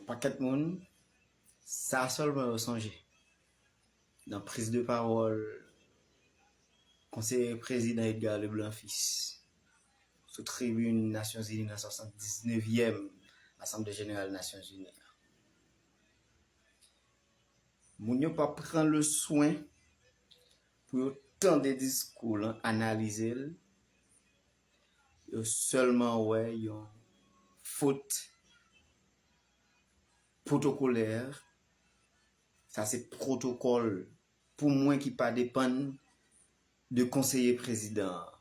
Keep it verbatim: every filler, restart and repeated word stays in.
Pakèt moun, sa sèlman yo sonje. Nan priz de pawòl konseye prezidan Edgar Leblanc Fils sou tribin Nasyonzini nan swasanndiznèvyèm Asanble Jeneral Nasyonzini an. Moun yo pa pran le swen pou yo tande diskou lan, analize l. Yo sèlman wè yon fot pwotokolè. Sa se pwotokòl pou mwen ki pa depann de konseye prezidan an.